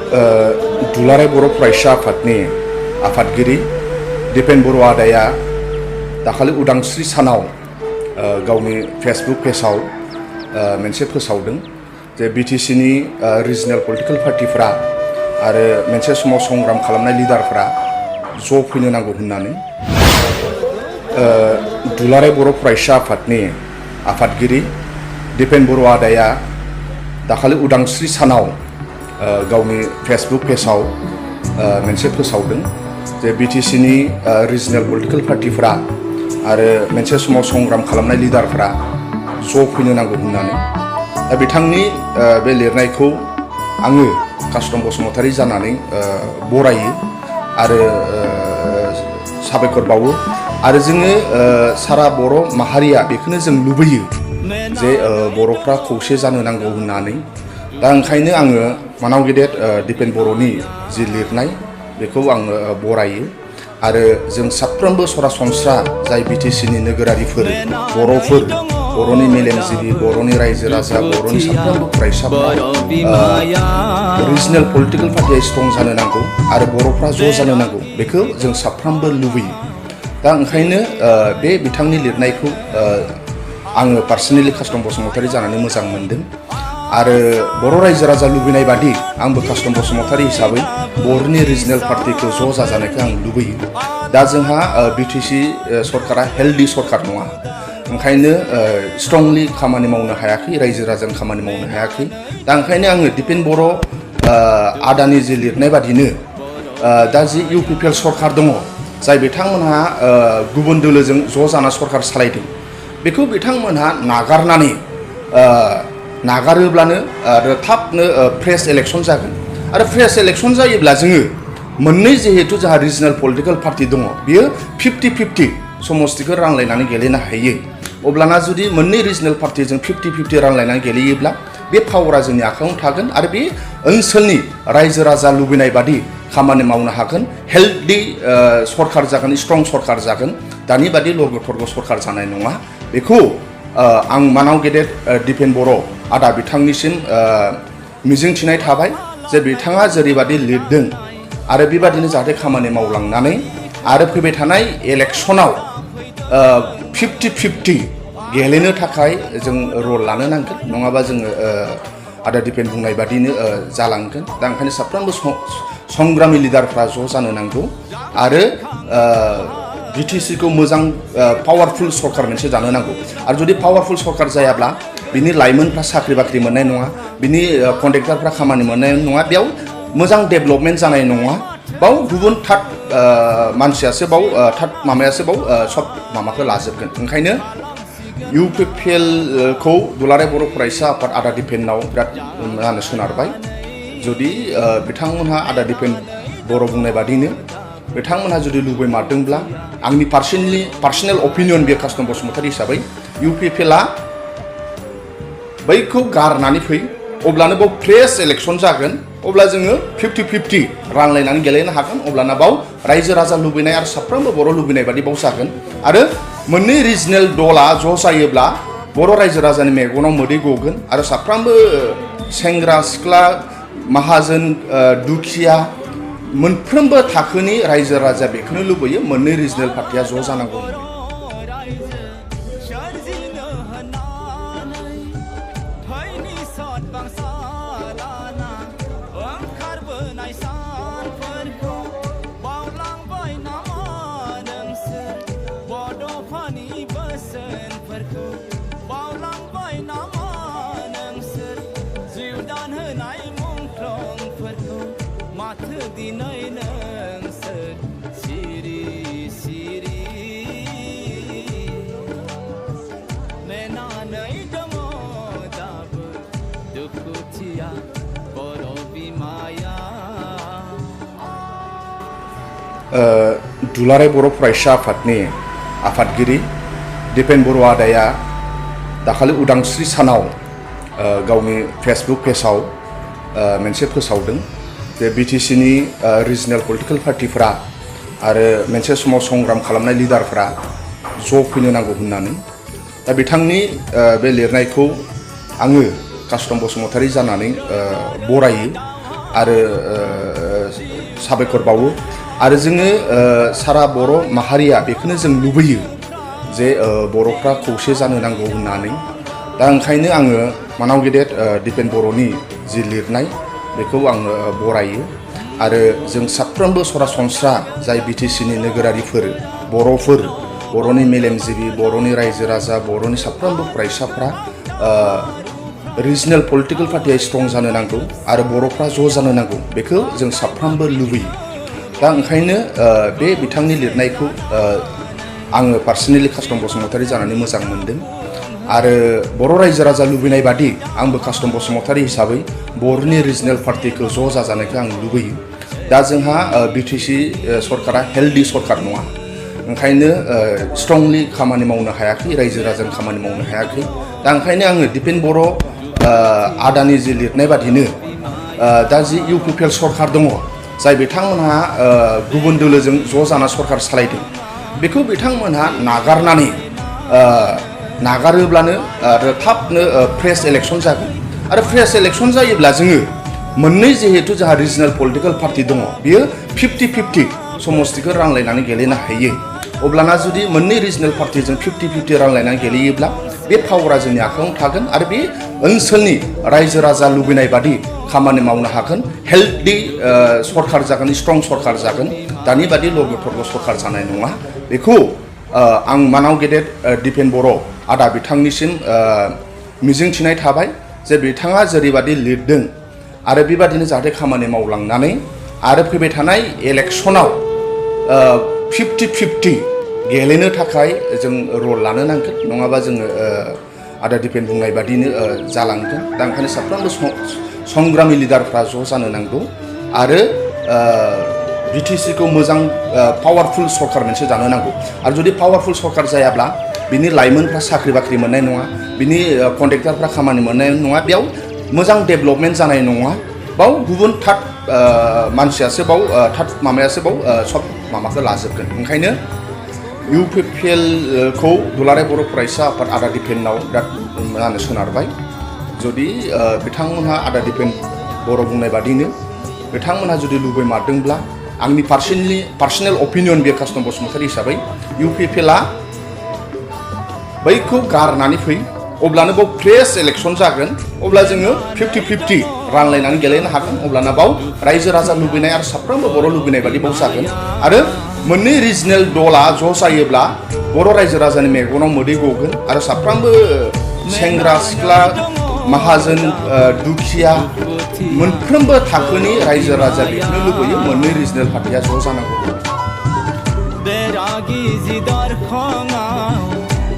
दुलाराय बर' फरायसा आफादनि आफादगिरि दिपेन बर' आदाया दाखालि उदांस्रि सानाव गावनि फेसबुक पेजाव मोनसे फोसावदों जे BTCनि रिजनेल पलिटिकेल पार्टिफ्रा आरो मोनसे समाव संग्राम खालामनाय लिडारफ्रा ज' फैनो नांगौ होननानै दुलाराय बर' फरायसा आफादनि आफादगिरि दिपेन बर' आदाया दाखालि उदांस्रि सानाव गावनि फेसबुक पेजाव मोनसे फोसावदों जे BTCनि रिजनेल पलिटिकेल पार्टिफ्रा आरो मोनसे समाव संग्राम खालामनाय लिडारफ्रा ज' फैनो नांगौ होननानै दा बिथांनि बे लिरनायखौ आङो कास्टम बसुमतारी जानानै बरायो आरो साबायखर बावो आरो जोङो सारा बर' माहारिया बेखौनो जों लुबैयो जे बर'फ्रा खौसे जानो नांगौ होननानै दा ओंखायनो आङो मानाव गेदेर दिपेन बर'नि जि लिरनाय बेखौ आङो बरायो आरो जों साफ्रोमबो सरासनस्रा जाय BTCनि नोगोरारिफोर बर'फोर बर'नि मेलेमजिबि बर'नि रायजो राजा बर'नि साफ्रोमबो फरायसाफोरा रिजनेल पलिटिकेल पार्टिया स्ट्रं जानो नांगौ आरो बर'फ्रा ज' जानो नांगौ बेखौ जों साफ्रोमबो लुबैयो दा ओंखायनो बे बिथांनि लिरनायखौ आङो पार्सनेलि कास्टम बसुमतारी जानानै मोजां मोनदों आरो बर' रायजो राजा लुबैनाय बादि आंबो कास्टम बसुमतारी हिसाबै बर'नि रिजनेल पार्टिखौ ज' जाजानायखौ आं लुबैयो दा जोंहा BTC सरकारा हेल्दी सरकार नङा ओंखायनो स्ट्रंलि खामानि मावनो हायाखै रायजो राजानि खामानि मावनो हायाखै दा ओंखायनो आङो दिपेन बर' आदानि जि लिरनाय बादिनो दा जि UPPL सरकार दङ जाय बिथांमोनहा गुबुन दोलोजों ज' जाना सरकार सालायदों बेखौ बिथांमोनहा नागारोब्लानो आरो थाबनो फ्रेश इलेक्शन जागोन आरो फ्रेश इलेक्शन जायोब्ला जोङो मोननै जिहेतु जोंहा रिजनेल पलिटिकेल पार्टि दङ बियो 50-50 समस्तिखौ रानलायनानै गेलेनो हायो अब्लाना जुदि मोननै रिजनेल पार्टिजों 50-50 रानलायनानै गेलेयोब्ला बे पावारा जोंनि आखायावनो थागोन आरो बे ओनसोलनि रायजो राजा लुबैनाय बादि खामानि मावनो हागोन हेल्दी सरकार जागोन स्ट्रं सरकार जागोन दानि बादि लर्ग थर्ग सरकार जानाय नङा बेखौ आं मानाव गेदेर दिपेन बर' आदा बिथांनिसिम मिजिंथिनाय थाबाय जे बिथाङा जेरैबादि लिरदों आरो बेबादिनो जाहाथे खामानि मावलांनानै आरो फैबाय थानाय इलेक्शनाव 50-50 गेलेनो थाखाय जों रल लानो नांगोन नङाबा जोङो आदा दिपेन बुंनाय बादिनो जालांगोन दा ओंखायनो साफ्रोमबो संग्रामि लिडारफ्रा ज' जानो नांगौ आरो BTCखौ मोजां पावारफुल सरकार मोनसे जानो नांगौ आरो जुदि पावारफुल सरकार जायाब्ला बिनि लाइमोनफ्रा साख्रि बाख्रि मोननाय नङा बिनि कन्ट्रेक्टरफ्रा खामानि मोननाय नङा बेयाव मोजां डेभेलपमेन्ट जानाय नङा बाव गुबुन थार्ड मानसियासो बाव थार्ड माबायासो बाव सब माबाखौ लाजोबगोन ओंखायनो UPPLखौ दुलाराय बर' फरायसा आफाद आदा दिपेनाव बिराद जानो सोनारबाय जुदि बिथांमोनहा आदा दिपेन बर' बुंनाय बादिनो बिथांमोनहा जुदि लुबैमारदोंब्ला आंनि पार्सनेल अपिनियन बे कास्टम बसुमतारी हिसाबै UPPLआ बैखौ गारनानै फै अब्लानो बाव फ्रेश इलेक्शन जागोन अब्ला जोङो 50-50 रानलायनानै गेलेनो हागोन अब्लाना बाव रायजो राजा लुबैनाय आरो साफ्रोमबो बर' लुबैनाय बादि बाव जागोन आरो मोननै रिजनेल दला ज' जायोब्ला बर' रायजो राजानि मेगनाव मोदै गगोन आरो साफ्रोमबो सेंग्रा सिख्ला माहाजोन दुखिया मोनफ्रोमबो थाखोनि रायजो राजा बेखौनो लुबैयो मोननै रिजनेल पार्टिया ज' जानांगौ दुलाराय बर' फरायसा आफादनि आफादगिरि दिपेन बर' आदाया दाखालि उदांस्रि सानाव गावनि फेसबुक पेजाव मोनसे फोसावदों जे BTCनि रिजनेल पलिटिकेल पार्टिफ्रा आरो मोनसे समाव संग्राम खालामनाय लिडारफ्रा ज' फैनो नांगौ होननानै दा बिथांनि बे लिरनायखौ आङो कास्टम बसुमतारी जानानै बरायो आरो साबायखर बावो आरो जोङो सारा बर' माहारिया बेखौनो जों लुबैयो जे बर'फ्रा खौसे जानो नांगौ होननानै दा ओंखायनो आङो मानाव गेदेर दिपेन बर'नि जि लिरनाय बेखौ आङो बरायो आरो जों साफ्रोमबो सरासनस्रा जाय बिटिसिनि नोगोरारिफोर बर'फोर बर'नि मेलेमजिबि बर'नि रायजो राजा बर'नि साफ्रोमबो फरायसाफ्रा रिजनेल पलिटिकेल पार्टिया स्ट्रं जानो नांगौ आरो बर'फ्रा ज' जानो नांगौ बेखौ जों साफ्रोमबो लुबैयो दा ओंखायनो बे बिथांनि लिरनायखौ आङो पार्सनेलि कास्टम बसुमतारी जानानै मोजां मोनदों आरो बर' रायजो राजा लुबैनाय बादि आंबो कास्टम बसुमतारी हिसाबै बर'नि रिजनेल पार्टिखौ ज' जाजानायखौ आं लुबैयो दा जोंहा बिटिसि सरकारा हेल्दी सरकार नङा ओंखायनो स्ट्रंलि खामानि मावनो हायाखै रायजो राजानि खामानि मावनो हायाखै दा ओंखायनो आङो दिपेन बर' आदानि जि लिरनाय बादिनो दा जि इउपिपिएल सरकार दङ जाय बिथांमोनहा गुबुन दोलोजों ज' जाना सरकार सालायदों बेखौ बिथांमोनहा नागारोब्लानो आरो थाबनो फ्रेश इलेक्सन जागोन आरो फ्रेश इलेक्सन जायोब्ला जोङो मोननै जिहेतु जोंहा रिजनेल पलिटिकेल पार्टि दङ बियो 50-50 समस्तिखौ रानलायनानै गेलेनो हायो अब्लाना जुदि मोननै रिजनेल पार्टिजों 50-50 रानलायनानै गेलेयोब्ला बे पावारा जोंनि आखायाव थागोन आरो बे ओनसोलनि रायजो राजा लुबैनाय बादि खामानि मावनो हागोन हेल्थि सरकार जागोन स्ट्रं सरकार जागोन दानि बादि लरग' सरकार जानाय नङा बेखौ आं मानाव गेदेर दिपेन बर' आदा बिथांनिसिम मिजिंथिनाय थाबाय जे बिथाङा जेरैबादि लिरदों आरो बेबादिनो जाहाथे खामानि मावलांनानै आरो फैबाय थानाय इलेक्सनाव 50-50 गेलेनो थाखाय जों रल लानो नांगोन नङाबा जोङो आदा दिपेन बुंनाय बादिनो जालांगोन दा ओंखायनो साफ्रोमबो संग्रामि लिडारफ्रा ज' जानो नांगौ आरो बिटिसिखौ मोजां पावारफुल सरकार मोनसे जानो नांगौ आरो जुदि पावारफुल सरकार जायाब्ला बिनि लाइमोनफ्रा साख्रि बाख्रि मोननाय नङा बिनि कन्ट्रेक्टरफ्रा खामानि मोननाय नङा बेयाव मोजां डेभेलपमेन्ट जानाय नङा बाव गुबुन थार्ड मानसियासो बाव थार्ड माबायासो बाव सब माबाखौ लाजोबगोन ओंखायनो इउपिपिएलखौ दुलाराय बर' फरायसा आफाद आदा दिपेनाव बिराद सोनारबाय जुदि बिथांमोनहा आदा दिपेन बर' बुंनाय बादिनो बिथांमोनहा जुदि लुबैमारदोंब्ला आंनि पार्सनेल अपिनियन बे कास्टम बसुमतारी हिसाबै इउपिपिएलआ बैखौ गारनानै फै अब्लानो बाव फ्रेश इलेक्सन जागोन अब्ला जोङो 50-50 रानलायनानै गेलेनो हागोन अब्लाना बाव रायजो राजा लुबैनाय आरो साफ्रोमबो बर' लुबैनाय बादि बाव जागोन आरो मोननै रिजनेल दला ज' जायोब्ला बर' रायजो राजानि मेगनाव मोदै गगोन आरो साफ्रोमबो सेंग्रा सिख्ला माहाजोन दुखिया मोनफ्रोमबो थाखोनि रायजो राजा बेखौनो लुबैयो मोननै रिजनेल पार्टिया ज' जानांगौ